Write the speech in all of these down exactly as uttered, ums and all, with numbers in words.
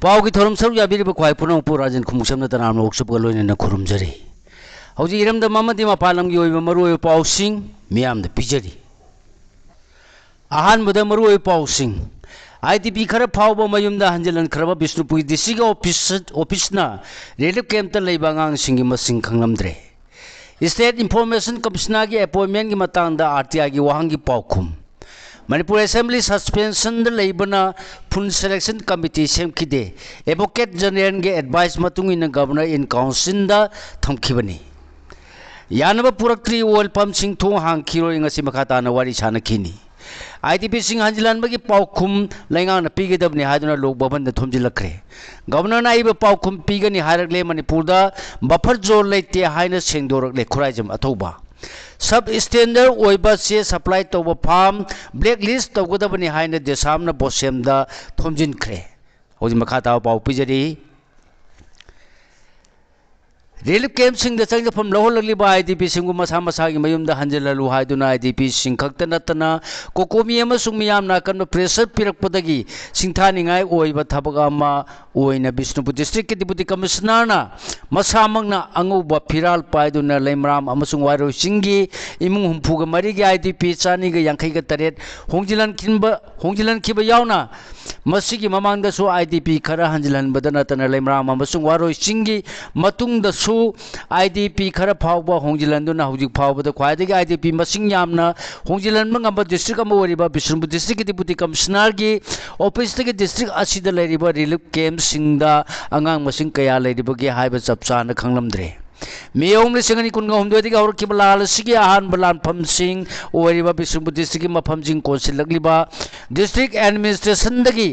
ꯄꯥꯎꯒꯤ ꯊꯧꯔꯝ ꯁꯔꯨꯛ ꯌꯥꯕꯤꯔꯤꯕ ꯈ꯭ꯋꯥꯏ ꯄꯨꯝꯅꯃꯛꯄꯨ ꯔꯥꯖꯦꯟ ꯈꯨꯃꯨꯛꯁꯝꯅ ꯇꯔꯥꯝꯅ ꯑꯣꯛꯆꯕꯒ ꯂꯣꯏꯅꯅ ꯈꯨꯔꯨꯝꯖꯔꯤ꯫ ꯍꯧꯖꯤꯛ ꯏꯔꯝꯗꯝ ꯑꯃꯗꯤ ꯃꯄꯥꯟ ꯂꯝꯒꯤ ꯑꯣꯏꯕ ꯃꯔꯨꯑꯣꯏꯕ ꯄꯥꯎꯁꯤꯡ ꯃꯤꯌꯥꯝꯗ ꯄꯤꯖꯔꯤ꯫ ꯑꯍꯥꯟꯕꯗ ꯃꯔꯨꯑꯣꯏꯕ ꯄꯥꯎꯁꯤꯡ꯫ IDP ꯈꯔ ꯐꯥꯎꯕ ꯃꯌꯨꯝꯗ ꯍꯟꯖꯤꯜꯍꯟꯈ꯭ꯔꯕ ꯕꯤꯁꯅꯨꯄꯨꯔ ꯗꯤꯁꯇ꯭ꯔꯤꯛꯀꯤ ꯑꯣꯐꯤꯁ, ꯑꯣꯐꯤꯁꯅ ꯔꯤꯂꯤꯐ ꯀꯦꯝꯞꯇ ꯂꯩꯕ ꯑꯉꯥꯡꯁꯤꯡꯒꯤ ꯃꯁꯤꯡ ꯈꯪꯂꯝꯗ꯭ꯔꯦ꯫ ꯁ꯭ꯇꯦꯠ ꯏꯟꯐꯣꯔꯃꯦꯁꯟ ꯀꯃꯤꯁꯅꯔꯒꯤ ꯑꯦꯄꯣꯏꯟꯃꯦꯟꯒꯤ ꯃꯇꯥꯡꯗ RTIꯒꯤ ꯋꯥꯍꯪꯒꯤ ꯄꯥꯎꯈꯨꯝ꯫ ꯃꯅꯤꯄꯨꯔ ꯑꯦꯁꯦꯝꯕ꯭ꯂꯤ ꯁꯁꯄꯦꯟꯁꯟꯗ ꯂꯩꯕꯅ ꯐꯨꯜ ꯁꯦꯂꯦꯛꯁꯟ ꯀꯃꯤꯇꯤ ꯁꯦꯝꯈꯤꯗꯦ꯫ ꯑꯦꯗꯚꯣꯀꯦꯠ ꯖꯦꯅꯔꯦꯜꯒꯤ ꯑꯦꯗꯚꯥꯏꯁ ꯃꯇꯨꯡ ꯏꯟꯅ ꯒꯚꯔꯅꯔ ꯏꯟ ꯀꯥꯎꯟꯁꯤꯜꯗ ꯊꯝꯈꯤꯕꯅꯤ꯫ ꯌꯥꯅꯕ ꯄꯨꯔꯛꯇ꯭ꯔꯤ ꯑꯣꯏꯜ ꯄꯝꯁꯤꯡ ꯊꯣꯡ ꯍꯥꯡꯈꯤꯔꯣꯏ꯫ ꯉꯁꯤ ꯃꯈꯥ ꯇꯥꯅ ꯋꯥꯔꯤ ꯁꯥꯅꯈꯤꯅꯤ꯫ IDPꯁꯤꯡ ꯍꯟꯖꯤꯜꯍꯟꯕꯒꯤ ꯄꯥꯎꯈꯨꯝ ꯂꯩꯉꯥꯛꯅ ꯄꯤꯒꯗꯕꯅꯤ ꯍꯥꯏꯗꯨꯅ ꯂꯣꯛ ꯚꯕꯟꯗ ꯊꯣꯝꯖꯤꯜꯂꯛꯈ꯭ꯔꯦ꯫ ꯒꯚꯔꯅꯔꯅ ꯑꯏꯕ ꯄꯥꯎꯈꯨꯝ ꯄꯤꯒꯅꯤ ꯍꯥꯏꯔꯛꯂꯦ꯫ ꯃꯅꯤꯄꯨꯔꯗ ꯕꯐꯔ ꯖꯣꯟ ꯂꯩꯇꯦ ꯍꯥꯏꯅ ꯁꯦꯡꯗꯣꯔꯛꯂꯦ ꯈꯨꯔꯥꯏꯖꯝ ꯑꯊꯧꯕ꯫ ꯁꯕ ꯁ꯭ꯇꯦꯟꯗꯔ ꯑꯣꯏꯕ ꯆꯦ ꯁꯄ꯭ꯂꯥꯏ ꯇꯧꯕ ꯐꯥꯔꯝ ꯕ꯭ꯂꯦꯛ ꯂꯤꯁ ꯇꯧꯒꯗꯕꯅꯤ ꯍꯥꯏꯅ ꯗꯦꯁꯥꯝꯅ ꯕꯣꯁꯦꯝꯗ ꯊꯣꯝꯖꯤꯟꯈ꯭ꯔꯦ꯫ ꯍꯧꯖꯤꯛ ꯃꯈꯥ ꯇꯥꯕ ꯄꯥꯎ ꯄꯤꯖꯔꯤ꯫ ꯔꯤꯂꯤꯐ ꯀꯦꯝꯞꯁꯤꯡꯗ ꯆꯪꯖꯐꯝ ꯂꯧꯍꯜꯂꯛꯂꯤꯕ IDPꯁꯤꯡꯕꯨ ꯃꯁꯥ ꯃꯁꯥꯒꯤ ꯃꯌꯨꯝꯗ ꯍꯟꯖꯤꯜꯍꯜꯂꯨ ꯍꯥꯏꯗꯨꯅ IDPꯁꯤꯡ ꯈꯛꯇ ꯅꯠꯇꯅ COCOMI ꯑꯃꯁꯨꯡ ꯃꯤꯌꯥꯝꯅ ꯑꯀꯟꯕ ꯄ꯭ꯔꯦꯁꯔ ꯄꯤꯔꯛꯄꯗꯒꯤ ꯁꯤꯡꯊꯥꯅꯤꯡꯉꯥꯏ ꯑꯣꯏꯕ ꯊꯕꯛ ꯑꯃ ꯑꯣꯏꯅ ꯕꯤꯁꯅꯨꯄꯨꯔ ꯗꯤꯁꯇ꯭ꯔꯤꯛꯀꯤ ꯗꯤꯄꯨꯇꯤ ꯀꯃꯤꯁꯅꯔꯅ ꯃꯁꯥꯃꯛꯅ ꯑꯉꯧꯕ ꯐꯤꯔꯥꯜ ꯄꯥꯏꯗꯨꯅ ꯂꯩꯃꯔꯥꯝ ꯑꯃꯁꯨꯡ ꯋꯥꯏꯔꯣꯏ ꯆꯤꯡꯒꯤ ꯏꯃꯨꯡ ꯍꯨꯝꯐꯨꯒ ꯃꯔꯤꯒꯤ IDP ꯆꯅꯤꯒ ꯌꯥꯡꯈꯩꯒ ꯇꯔꯦꯠ ꯍꯣꯡꯖꯤꯜꯍꯟꯈꯤꯕ, ꯍꯣꯡꯖꯤꯜꯍꯟꯈꯤꯕ ꯌꯥꯎꯅ ꯃꯁꯤꯒꯤ ꯃꯃꯥꯡꯗꯁꯨ IDP ꯈꯔ ꯍꯟꯖꯤꯜꯍꯟꯕꯗ ꯅꯠꯇꯅ ꯂꯩꯃꯔꯥꯝ ꯑꯃꯁꯨꯡ ꯋꯥꯔꯣꯏ ꯆꯤꯡꯒꯤ ꯃꯇꯨꯡꯗꯁꯨ IDP ꯈꯔ ꯐꯥꯎꯕ ꯍꯣꯡꯖꯤꯜꯍꯟꯗꯨꯅ ꯍꯧꯖꯤꯛ ꯐꯥꯎꯕꯗ ꯈ꯭ꯋꯥꯏꯗꯒꯤ IDP ꯃꯁꯤꯡ ꯌꯥꯝꯅ ꯍꯣꯡꯖꯤꯜꯍꯟꯕ ꯉꯝꯕ ꯗꯤꯁꯇ꯭ꯔꯤꯛ ꯑꯃ ꯑꯣꯏꯔꯤꯕ ꯕꯤꯁꯅꯨꯄꯨꯔ ꯗꯤꯁꯇ꯭ꯔꯤꯛꯀꯤ ꯗꯤꯄꯨꯇꯤ ꯀꯃꯤꯁꯅꯔꯒꯤ ꯑꯣꯐꯤꯁꯇꯒꯤ ꯗꯤꯁꯇ꯭ꯔꯤꯛ ꯑꯁꯤꯗ ꯂꯩꯔꯤꯕ ꯔꯤꯂꯤꯐ ꯀꯦꯝꯞꯁꯤꯡꯗ ꯑꯉꯥꯡ ꯃꯁꯤꯡ ꯀꯌꯥ ꯂꯩꯔꯤꯕꯒꯦ ꯍꯥꯏꯕ ꯆꯞ ꯆꯥꯅ ꯈꯪꯂꯝꯗ꯭ꯔꯦ꯫ ꯃꯦ ꯑꯍꯨꯝ, ꯂꯤꯁꯤꯡ ꯑꯅꯤ ꯀꯨꯟꯒ ꯍꯨꯝꯗꯣꯏꯗꯒꯤ ꯍꯧꯔꯛꯈꯤꯕ ꯂꯥꯟ ꯑꯁꯤꯒꯤ ꯑꯍꯥꯟꯕ ꯂꯥꯟꯐꯝꯁꯤꯡ ꯑꯣꯏꯔꯤꯕ ꯕꯤꯁꯅꯨꯄꯨꯔ ꯗꯤꯁꯇ꯭ꯔꯤꯛꯀꯤ ꯃꯐꯝꯁꯤꯡ ꯀꯣꯟꯁꯤꯜꯂꯛꯂꯤꯕ ꯗꯤꯁꯇ꯭ꯔꯤꯛ ꯑꯦꯗꯃꯤꯅꯤꯁꯇ꯭ꯔꯦꯁꯟꯗꯒꯤ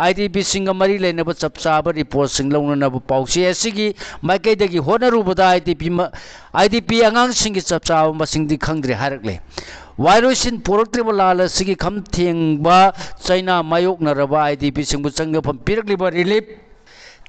IDPꯁꯤꯡꯒ ꯃꯔꯤ ꯂꯩꯅꯕ ꯆꯞ ꯆꯥꯕ ꯔꯤꯄꯣꯔꯠꯁꯤꯡ ꯂꯧꯅꯅꯕ ꯄꯥꯎꯆꯦ ꯑꯁꯤꯒꯤ ꯃꯥꯏꯀꯩꯗꯒꯤ ꯍꯣꯠꯅꯔꯨꯕꯗ IDP ꯃ-, IDP ꯑꯉꯥꯡꯁꯤꯡꯒꯤ ꯆꯞ ꯆꯥꯕ ꯃꯁꯤꯡꯗꯤ ꯈꯪꯗ꯭ꯔꯦ ꯍꯥꯏꯔꯛꯂꯦ꯫ ꯋꯥꯔꯣꯏꯁꯤꯟ ꯄꯨꯔꯛꯇ꯭ꯔꯤꯕ ꯂꯥꯟ ꯑꯁꯤꯒꯤ ꯈꯝ ꯊꯦꯡꯕ ꯆꯩꯅꯥ ꯃꯥꯌꯣꯛꯅꯔꯕ IDPꯁꯤꯡꯕꯨ ꯆꯪꯖꯐꯝ ꯄꯤꯔꯛꯂꯤꯕ ꯔꯤꯂꯤꯐ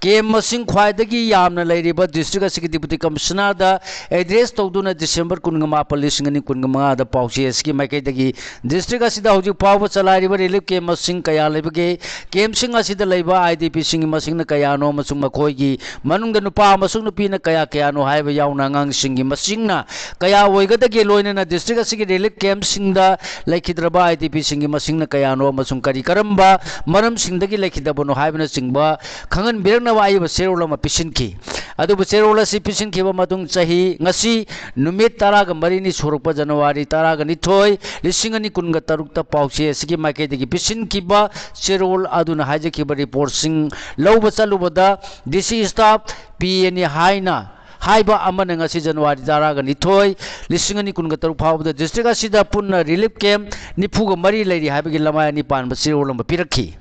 ꯀꯦꯝ ꯃꯁꯤꯡ ꯈ꯭ꯋꯥꯏꯗꯒꯤ ꯌꯥꯝꯅ ꯂꯩꯔꯤꯕ ꯗꯤꯁꯇ꯭ꯔꯤꯛ ꯑꯁꯤꯒꯤ ꯗꯤꯄꯨꯇꯤ ꯀꯃꯤꯁꯅꯔꯗ ꯑꯦꯗ꯭ꯔꯦꯁ ꯇꯧꯗꯨꯅ ꯗꯤꯁꯦꯝꯕꯔ ꯀꯨꯟꯒ ꯃꯥꯄꯟ, ꯂꯤꯁꯤꯡ ꯑꯅꯤ ꯀꯨꯟꯒ ꯃꯉꯥꯗ ꯄꯥꯎꯆꯦ ꯑꯁꯤꯒꯤ ꯃꯥꯏꯀꯩꯗꯒꯤ ꯗꯤꯁꯇ꯭ꯔꯤꯛ ꯑꯁꯤꯗ ꯍꯧꯖꯤꯛ ꯐꯥꯎꯕ ꯆꯂꯥꯏꯔꯤꯕ ꯔꯤꯂꯤꯐ ꯀꯦꯝ ꯃꯁꯤꯡ ꯀꯌꯥ ꯂꯩꯕꯒꯦ, ꯀꯦꯝꯁꯤꯡ ꯑꯁꯤꯗ ꯂꯩꯕ ꯑꯥꯏ ꯗꯤ ꯄꯤꯁꯤꯡꯒꯤ ꯃꯁꯤꯡꯅ ꯀꯌꯥꯅꯣ ꯑꯃꯁꯨꯡ ꯃꯈꯣꯏꯒꯤ ꯃꯅꯨꯡꯗ ꯅꯨꯄꯥ ꯑꯃꯁꯨꯡ ꯅꯨꯄꯤꯅ ꯀꯌꯥ ꯀꯌꯥꯅꯣ ꯍꯥꯏꯕ ꯌꯥꯎꯅ ꯑꯉꯥꯡꯁꯤꯡꯒꯤ ꯃꯁꯤꯡꯅ ꯀꯌꯥ ꯑꯣꯏꯒꯗꯒꯦ, ꯂꯣꯏꯅꯅ ꯗꯤꯁꯇ꯭ꯔꯤꯛ ꯑꯁꯤꯒꯤ ꯔꯤꯂꯤꯐ ꯀꯦꯝꯁꯤꯡꯗ ꯂꯩꯈꯤꯗ꯭ꯔꯕ ꯑꯥꯏ ꯗꯤ ꯄꯤꯁꯤꯡꯒꯤ ꯃꯁꯤꯡꯅ ꯀꯌꯥꯅꯣ ꯑꯃꯁꯨꯡ ꯀꯔꯤ ꯀꯔꯝꯕ ꯃꯔꯝꯁꯤꯡꯗꯒꯤ ꯂꯩꯈꯤꯗꯕꯅꯣ ꯍꯥꯏꯕꯅꯆꯤꯡꯕ ꯈꯪꯍꯟꯕꯤꯔꯛꯅꯕ ꯑꯏꯕ ꯆꯦꯔꯣꯜ ꯑꯃ ꯄꯤꯁꯤꯟꯈꯤ꯫ ꯑꯗꯨꯕꯨ ꯆꯦꯔꯣꯜ ꯑꯁꯤ ꯄꯤꯁꯤꯟꯈꯤꯕ ꯃꯇꯨꯡ ꯆꯍꯤ ꯉꯁꯤ ꯅꯨꯃꯤꯠ ꯇꯔꯥꯒ ꯃꯔꯤꯅꯤ ꯁꯨꯔꯛꯄ ꯖꯅꯋꯥꯔꯤ ꯇꯔꯥꯒ ꯅꯤꯊꯣꯏ, ꯂꯤꯁꯤꯡ ꯑꯅꯤ ꯀꯨꯟꯒ ꯇꯔꯨꯛꯇ ꯄꯥꯎꯆꯦ ꯑꯁꯤꯒꯤ ꯃꯥꯏꯀꯩꯗꯒꯤ ꯄꯤꯁꯤꯟꯈꯤꯕ ꯆꯦꯔꯣꯜ ꯑꯗꯨꯅ ꯍꯥꯏꯖꯈꯤꯕ ꯔꯤꯄꯣꯔꯠꯁꯤꯡ ꯂꯧꯕ ꯆꯠꯂꯨꯕꯗ ꯗꯤ ꯁꯤ ꯁ꯭ꯇꯥꯐ ꯄꯤ ꯑꯦꯟ ꯑꯦ ꯍꯥꯏꯅ ꯍꯥꯏꯕ ꯑꯃꯅ ꯉꯁꯤ ꯖꯅꯋꯥꯔꯤ ꯇꯔꯥꯒ ꯅꯤꯊꯣꯏ, ꯂꯤꯁꯤꯡ ꯑꯅꯤ ꯀꯨꯟꯒ ꯇꯔꯨꯛ ꯐꯥꯎꯕꯗ ꯗꯤꯁꯇ꯭ꯔꯤꯛ ꯑꯁꯤꯗ ꯄꯨꯟꯅ ꯔꯤꯂꯤꯐ ꯀꯦꯝ ꯅꯤꯐꯨꯒ ꯃꯔꯤ ꯂꯩꯔꯤ ꯍꯥꯏꯕꯒꯤ ꯂꯃꯥꯏ ꯑꯅꯤ ꯄꯥꯟꯕ ꯆꯦꯔꯣꯜ ꯑꯃ ꯄꯤꯔꯛꯈꯤ꯫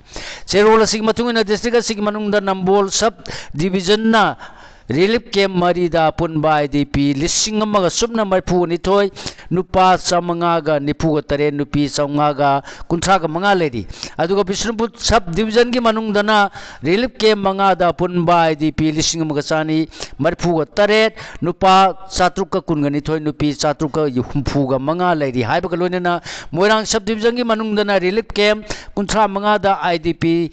ꯆꯦꯔꯣꯜ ꯑꯁꯤꯒꯤ ꯃꯇꯨꯡ ꯏꯟꯅ ꯗꯤꯁꯇ꯭ꯔꯤꯛ ꯑꯁꯤꯒꯤ ꯃꯅꯨꯡꯗ ꯅꯝꯕꯣꯜ ꯁꯕ ꯗꯤꯕꯤꯖꯟꯅ ꯔꯤꯂꯤꯐ ꯀꯦꯝ ꯃꯔꯤꯗ ꯑꯄꯨꯟꯕ ꯑꯥꯏ ꯗꯤ ꯄꯤ ꯂꯤꯁꯤꯡ ꯑꯃꯒ ꯁꯨꯞꯅ ꯃꯔꯤꯐꯨꯒ ꯅꯤꯊꯣꯏ, ꯅꯨꯄꯥ ꯆꯥꯃꯉꯥꯒ ꯅꯤꯐꯨꯒ ꯇꯔꯦꯠ, ꯅꯨꯄꯤ ꯆꯥꯃꯉꯥꯒ ꯀꯨꯟꯊ꯭ꯔꯥꯒ ꯃꯉꯥ ꯂꯩꯔꯤ꯫ ꯑꯗꯨꯒ ꯕꯤꯁꯅꯨꯄꯨꯔ ꯁꯕ ꯗꯤꯕꯤꯖꯟꯒꯤ ꯃꯅꯨꯡꯗꯅ ꯔꯤꯂꯤꯐ ꯀꯦꯝ ꯃꯉꯥꯗ ꯑꯄꯨꯟꯕ ꯑꯥꯏ ꯗꯤ ꯄꯤ ꯂꯤꯁꯤꯡ ꯑꯃꯒ ꯆꯥꯅꯤ ꯃꯔꯤꯐꯨꯒ ꯇꯔꯦꯠ, ꯅꯨꯄꯥ ꯆꯥꯇ꯭ꯔꯨꯛꯀ ꯀꯨꯟꯒ ꯅꯤꯊꯣꯏ, ꯅꯨꯄꯤ ꯆꯥꯇ꯭ꯔꯨꯛꯀ ꯍꯨꯝꯐꯨꯒ ꯃꯉꯥ ꯂꯩꯔꯤ꯫ ꯍꯥꯏꯕꯒ ꯂꯣꯏꯅꯅ ꯃꯣꯏꯔꯥꯡ ꯁꯕ ꯗꯤꯕꯤꯖꯟꯒꯤ ꯃꯅꯨꯡꯗꯅ ꯔꯤꯂꯤꯐ ꯀꯦꯝ ꯀꯨꯟꯊ꯭ꯔꯥ ꯃꯉꯥꯗ ꯑꯥꯏ ꯗꯤ ꯄꯤ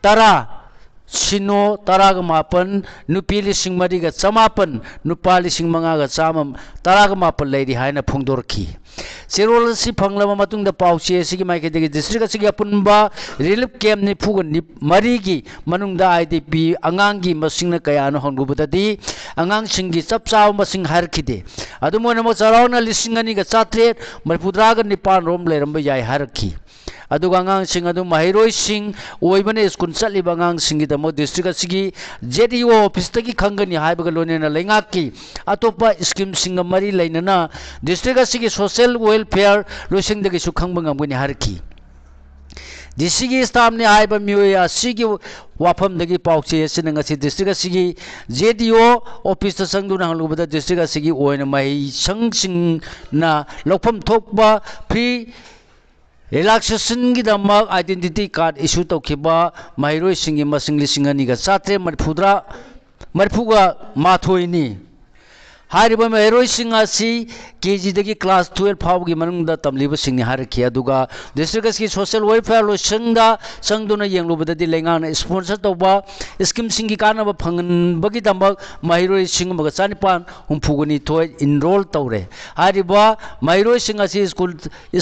ꯇꯔꯥ, ꯁꯤꯅꯣ ꯇꯔꯥꯒ ꯃꯥꯄꯟ, ꯅꯨꯄꯤ ꯂꯤꯁꯤꯡ ꯃꯔꯤꯒ ꯆꯃꯥꯄꯟ, ꯅꯨꯄꯥ ꯂꯤꯁꯤꯡ ꯃꯉꯥꯒ ꯆꯥꯝꯃ ꯇꯔꯥꯒ ꯃꯥꯄꯟ ꯂꯩꯔꯤ ꯍꯥꯏꯅ ꯐꯣꯡꯗꯣꯔꯛꯈꯤ꯫ ꯆꯦꯔꯣꯜ ꯑꯁꯤ ꯐꯪꯂꯕ ꯃꯇꯨꯡꯗ ꯄꯥꯎꯆꯦ ꯑꯁꯤꯒꯤ ꯃꯥꯏꯀꯩꯗꯒꯤ ꯗꯤꯁꯇ꯭ꯔꯤꯛ ꯑꯁꯤꯒꯤ ꯑꯄꯨꯟꯕ ꯔꯤꯂꯤꯐ ꯀꯦꯝ ꯅꯤꯐꯨꯒ ꯃꯔꯤꯒꯤ ꯃꯅꯨꯡꯗ ꯑꯥꯏ ꯗꯤ ꯄꯤ ꯑꯉꯥꯡꯒꯤ ꯃꯁꯤꯡꯅ ꯀꯌꯥꯅꯣ ꯍꯪꯂꯨꯕꯗꯗꯤ ꯑꯉꯥꯡꯁꯤꯡꯒꯤ ꯆꯞ ꯆꯥꯕ ꯃꯁꯤꯡ ꯍꯥꯏꯔꯛꯈꯤꯗꯦ꯫ ꯑꯗꯨꯝ ꯑꯣꯏꯅꯃꯛ ꯆꯥꯎꯔꯥꯛꯅ ꯂꯤꯁꯤꯡ ꯑꯅꯤꯒ ꯆꯥꯇ꯭ꯔꯦꯠ ꯃꯔꯤꯐꯨꯇꯔꯥꯒ ꯅꯤꯄꯥꯟ ꯔꯣꯝ ꯂꯩꯔꯝꯕ ꯌꯥꯏ ꯍꯥꯏꯔꯛꯈꯤ꯫ ꯑꯗꯨꯒ ꯑꯉꯥꯡꯁꯤꯡ ꯑꯗꯨ ꯃꯍꯩꯔꯣꯏꯁꯤꯡ ꯑꯣꯏꯕꯅ ꯁ꯭ꯀꯨꯜ ꯆꯠꯂꯤꯕ ꯑꯉꯥꯡꯁꯤꯡꯒꯤꯗꯃꯛ ꯗꯤꯁꯇ꯭ꯔꯤꯛ ꯑꯁꯤꯒꯤ ꯖꯦꯠ ꯏ ꯑꯣ ꯑꯣꯐꯤꯁꯇꯒꯤ ꯈꯪꯒꯅꯤ ꯍꯥꯏꯕꯒ ꯂꯣꯏꯅꯅ ꯂꯩꯉꯥꯛꯀꯤ ꯑꯇꯣꯞꯄ ꯁ꯭ꯀꯤꯝꯁꯤꯡꯒ ꯃꯔꯤ ꯂꯩꯅꯅ ꯗꯤꯁꯇ꯭ꯔꯤꯛ ꯑꯁꯤꯒꯤ ꯁꯣꯁꯦꯜ ꯋꯦꯜꯐꯤꯌꯔ ꯂꯣꯏꯁꯪꯗꯒꯤꯁꯨ ꯈꯪꯕ ꯉꯝꯒꯅꯤ ꯍꯥꯏꯔꯛꯈꯤ꯫ ꯗꯤ ꯁꯤꯒꯤ ꯁ꯭ꯇꯥꯐꯅꯤ ꯍꯥꯏꯕ ꯃꯤꯑꯣꯏ ꯑꯁꯤꯒꯤ ꯋꯥꯐꯝꯗꯒꯤ ꯄꯥꯎꯆꯦ ꯑꯁꯤꯅ ꯉꯁꯤ ꯗꯤꯁꯇ꯭ꯔꯤꯛ ꯑꯁꯤꯒꯤ ꯖꯦꯠ ꯏ ꯑꯣ ꯑꯣꯐꯤꯁꯇ ꯆꯪꯗꯨꯅ ꯍꯪꯂꯨꯕꯗ ꯗꯤꯁꯇ꯭ꯔꯤꯛ ꯑꯁꯤꯒꯤ ꯑꯣꯏꯅ ꯃꯍꯩꯁꯪꯁꯤꯡꯅ ꯂꯧꯐꯝ ꯊꯣꯛꯄ ꯐ꯭ꯔꯤ ꯔꯤꯂꯥꯛꯁꯦꯁꯟꯒꯤꯗꯃꯛ ꯑꯥꯏꯗꯦꯟꯇꯤꯇꯤ ꯀꯥꯔꯗ ꯏꯁꯨ ꯇꯧꯈꯤꯕ ꯃꯍꯩꯔꯣꯏꯁꯤꯡꯒꯤ ꯃꯁꯤꯡ ꯂꯤꯁꯤꯡ ꯑꯅꯤꯒ ꯆꯥꯇ꯭ꯔꯦꯠ ꯃꯔꯤꯐꯨꯇꯔꯥ, ꯃꯔꯤꯐꯨꯒ ꯃꯥꯊꯣꯏꯅꯤ꯫ ꯍꯥꯏꯔꯤꯕ ꯃꯍꯩꯔꯣꯏꯁꯤꯡ ꯑꯁꯤ ꯀꯦ ꯖꯤꯗꯒꯤ ꯀ꯭ꯂꯥꯁ ꯇꯨꯌꯦꯜꯐ ꯐꯥꯎꯕꯒꯤ ꯃꯅꯨꯡꯗ ꯇꯝꯂꯤꯕꯁꯤꯡꯅꯤ ꯍꯥꯏꯔꯛꯈꯤ꯫ ꯑꯗꯨꯒ ꯗꯤꯁꯇ꯭ꯔꯤꯛ ꯑꯁꯤꯒꯤ ꯁꯣꯁꯤꯌꯦꯜ ꯋꯦꯜꯐꯤꯌꯥꯔ ꯂꯣꯏꯁꯪꯗ ꯆꯪꯗꯨꯅ ꯌꯦꯡꯂꯨꯕꯗꯗꯤ ꯂꯩꯉꯥꯛꯅ ꯏꯁꯄꯣꯟꯁꯔ ꯇꯧꯕ ꯁ꯭ꯀꯤꯝꯁꯤꯡꯒꯤ ꯀꯥꯟꯅꯕ ꯐꯪꯍꯟꯕꯒꯤꯗꯃꯛ ꯃꯍꯩꯔꯣꯏ ꯂꯤꯁꯤꯡ ꯑꯃꯒ ꯆꯥꯅꯤꯄꯥꯟ ꯍꯨꯝꯐꯨꯒ ꯅꯤꯊꯣꯏ ꯏꯟꯔꯣꯜ ꯇꯧꯔꯦ꯫ ꯍꯥꯏꯔꯤꯕ ꯃꯍꯩꯔꯣꯏꯁꯤꯡ ꯑꯁꯤ ꯁ꯭ꯀꯨꯜ,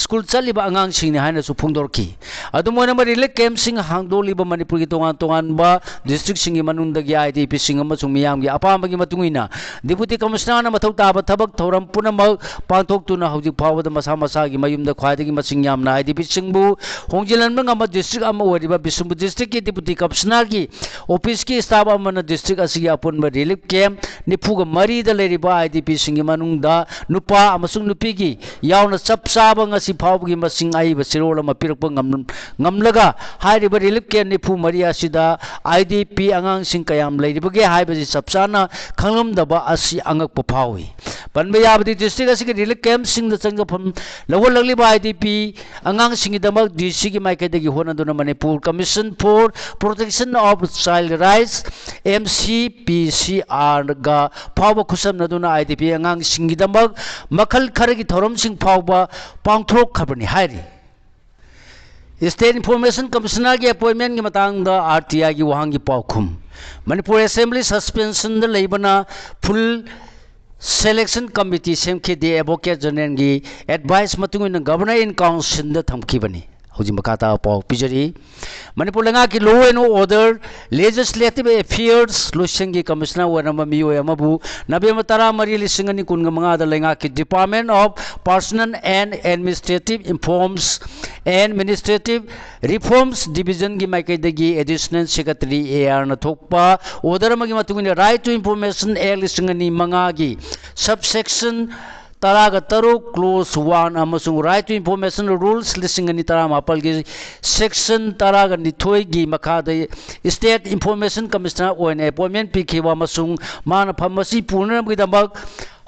ꯁ꯭ꯀꯨꯜ ꯆꯠꯂꯤꯕ ꯑꯉꯥꯡꯁꯤꯡꯅꯤ ꯍꯥꯏꯅꯁꯨ ꯐꯣꯡꯗꯣꯔꯛꯈꯤ꯫ ꯑꯗꯨꯝ ꯑꯣꯏꯅꯃꯛ, ꯔꯤꯂꯤꯐ ꯀꯦꯝꯞꯁꯤꯡ ꯍꯥꯡꯗꯣꯛꯂꯤꯕ ꯃꯅꯤꯄꯨꯔꯒꯤ ꯇꯣꯉꯥꯟ ꯇꯣꯉꯥꯟꯕ ꯗꯤꯁꯇ꯭ꯔꯤꯛꯁꯤꯡꯒꯤ ꯃꯅꯨꯡꯗꯒꯤ ꯑꯥꯏ ꯗꯤ ꯄꯤꯁꯤꯡ ꯑꯃꯁꯨꯡ ꯃꯤꯌꯥꯝꯒꯤ ꯑꯄꯥꯝꯕꯒꯤ ꯃꯇꯨꯡ ꯏꯟꯅ ꯗꯤꯄꯨꯇꯤ ꯀꯃꯤꯁꯅꯔꯅ ꯃꯊꯧ ꯇꯥꯕ ꯊꯕꯛ ꯊꯧꯔꯝ ꯄꯨꯝꯅꯃꯛ ꯄꯥꯡꯊꯣꯛꯇꯨꯅ ꯍꯧꯖꯤꯛ ꯐꯥꯎꯕꯗ ꯃꯁꯥ ꯃꯁꯥꯒꯤ ꯃꯌꯨꯝꯗ ꯈ꯭ꯋꯥꯏꯗꯒꯤ ꯃꯁꯤꯡ ꯌꯥꯝꯅ ꯑꯥꯏ ꯗꯤ ꯄꯤꯁꯤꯡꯕꯨ ꯍꯣꯡꯖꯤꯜꯍꯟꯕ ꯉꯝꯕ ꯗꯤꯁꯇ꯭ꯔꯤꯛ ꯑꯃ ꯑꯣꯏꯔꯤꯕ ꯕꯤꯁꯅꯨꯄꯨꯔ ꯗꯤꯁꯇ꯭ꯔꯤꯛꯀꯤ ꯗꯤꯄꯨꯇꯤ ꯀꯃꯤꯁꯅꯔꯒꯤ ꯑꯣꯐꯤꯁꯀꯤ ꯁ꯭ꯇꯥꯐ ꯑꯃꯅ ꯗꯤꯁꯇ꯭ꯔꯤꯛ ꯑꯁꯤꯒꯤ ꯑꯄꯨꯟꯕ ꯔꯤꯂꯤꯐ ꯀꯦꯝꯞ ꯅꯤꯐꯨꯒ ꯃꯔꯤꯗ ꯂꯩꯔꯤꯕ ꯑꯥꯏ ꯗꯤ ꯄꯤꯁꯤꯡꯒꯤ ꯃꯅꯨꯡꯗ ꯅꯨꯄꯥ ꯑꯃꯁꯨꯡ ꯅꯨꯄꯤꯒꯤ ꯌꯥꯎꯅ ꯆꯞ ꯆꯥꯕ ꯉꯁꯤ ꯐꯥꯎꯕꯒꯤ ꯃꯁꯤꯡ ꯑꯏꯕ ꯆꯦꯔꯣꯜ ꯑꯃ ꯄꯤꯔꯛꯄ ꯉꯝ-, ꯉꯝꯂꯒ ꯍꯥꯏꯔꯤꯕ ꯔꯤꯂꯤꯐ ꯀꯦꯝꯞ ꯅꯤꯐꯨ ꯃꯔꯤ ꯑꯁꯤꯗ ꯑꯥꯏ ꯗꯤ ꯄꯤ ꯑꯉꯥꯡꯁꯤꯡ ꯀꯌꯥꯝ ꯂꯩꯔꯤꯕꯒꯦ ꯍꯥꯏꯕꯁꯤ ꯆꯞ ꯆꯥꯅ ꯈꯪꯂꯝꯗꯕ ꯑꯁꯤ ꯑꯉꯛꯄ ꯐꯥꯎꯏ꯫ ꯄꯟꯕ ꯌꯥꯕꯗꯤ ꯗꯤꯁꯇ꯭ꯔꯤꯛ ꯑꯁꯤꯒꯤ ꯔꯤꯂꯤꯐ ꯀꯦꯝꯞꯁꯤꯡꯗ ꯆꯪꯖꯐꯝ ꯂꯧꯍꯜꯂꯛꯂꯤꯕ ꯑꯥꯏ ꯗꯤ ꯄꯤ ꯑꯉꯥꯡꯁꯤꯡꯒꯤꯗꯃꯛ ꯗꯤ ꯁꯤꯒꯤ ꯃꯥꯏꯀꯩꯗꯒꯤ ꯍꯣꯠꯅꯗꯨꯅ Manipur commission for protection of child rights, M C P ꯁꯤ ꯑꯥꯔꯒ ꯐꯥꯎꯕ ꯈꯨꯠꯁꯝꯅꯗꯨꯅ ꯑꯥꯏ ꯗꯤ ꯄꯤ ꯑꯉꯥꯡꯁꯤꯡꯒꯤꯗꯃꯛ ꯃꯈꯜ ꯈꯔꯒꯤ ꯊꯧꯔꯝꯁꯤꯡ ꯐꯥꯎꯕ ꯄꯥꯡꯊꯣꯛꯈ꯭ꯔꯕꯅꯤ ꯍꯥꯏꯔꯤ꯫ ꯁ꯭ꯇꯦꯠ ꯏꯟꯐꯣꯔꯃꯦꯁꯟ ꯀꯃꯤꯁꯅꯔꯒꯤ ꯑꯦꯄꯣꯏꯟꯃꯦꯟꯒꯤ ꯃꯇꯥꯡꯗ ꯑꯥꯔ ꯇꯤ ꯑꯥꯏꯒꯤ ꯋꯥꯍꯪꯒꯤ ꯄꯥꯎꯈꯨꯝ꯫ ꯃꯅꯤꯄꯨꯔ ꯑꯦꯁꯦꯝꯕ꯭ꯂꯤ ꯁꯁꯄꯦꯟꯁꯟꯗ ꯂꯩꯕꯅ ꯐꯨꯜ ꯁꯦꯂꯦꯛꯁꯟ ꯀꯃꯤꯇꯤ ꯁꯦꯝꯈꯤꯗꯦ꯫ ꯑꯦꯗꯚꯣꯀꯦꯠ ꯖꯦꯅꯔꯦꯜꯒꯤ ꯑꯦꯗꯚꯥꯏꯁ ꯃꯇꯨꯡ ꯏꯟꯅ ꯒꯚꯔꯅꯔ ꯏꯟ ꯀꯥꯎꯟꯁꯤꯜꯗ ꯊꯝꯈꯤꯕꯅꯤ꯫ ꯍꯧꯖꯤꯛ ꯃꯈꯥ ꯇꯥꯕ ꯄꯥꯎ ꯄꯤꯖꯔꯤ꯫ ꯃꯅꯤꯄꯨꯔ ꯂꯩꯉꯥꯛꯀꯤ law and order, legislative affairs ꯂꯣꯏꯁꯪꯒꯤ ꯀꯃꯤꯁꯅꯔ ꯑꯣꯏꯔꯝꯕ ꯃꯤꯑꯣꯏ ꯑꯃꯕꯨ ꯅꯕꯦꯝꯕꯔ ꯇꯔꯥꯃꯔꯤ, ꯂꯤꯁꯤꯡ ꯑꯅꯤ ꯀꯨꯟꯒ ꯃꯉꯥꯗ ꯂꯩꯉꯥꯛꯀꯤ Department of Personnel and Administrative Reforms and Administrative Reforms Divisionꯒꯤ ꯃꯥꯏꯀꯩꯗꯒꯤ Additional Secretary A R ꯅ ꯊꯣꯛꯄ order ꯑꯃꯒꯤ ꯃꯇꯨꯡ ꯏꯟꯅ Right to Information Act ꯂꯤꯁꯤꯡ ꯑꯅꯤ ꯃꯉꯥꯒꯤ subsection ꯇꯔꯥꯒ ꯇꯔꯨꯛ clause one ꯑꯃꯁꯨꯡ Right to Information Rules ꯂꯤꯁꯤꯡ ꯑꯅꯤ ꯇꯔꯥꯃꯥꯄꯜꯒꯤ section ꯇꯔꯥꯒ ꯅꯤꯊꯣꯏꯒꯤ ꯃꯈꯥꯗ State Information Commissioner ꯑꯣꯏꯅ ꯑꯦꯄꯣꯏꯟꯃꯦꯟ ꯄꯤꯈꯤꯕ ꯑꯃꯁꯨꯡ ꯃꯥꯅ ꯐꯝ ꯑꯁꯤ ꯄꯨꯅꯅꯕꯒꯤꯗꯃꯛ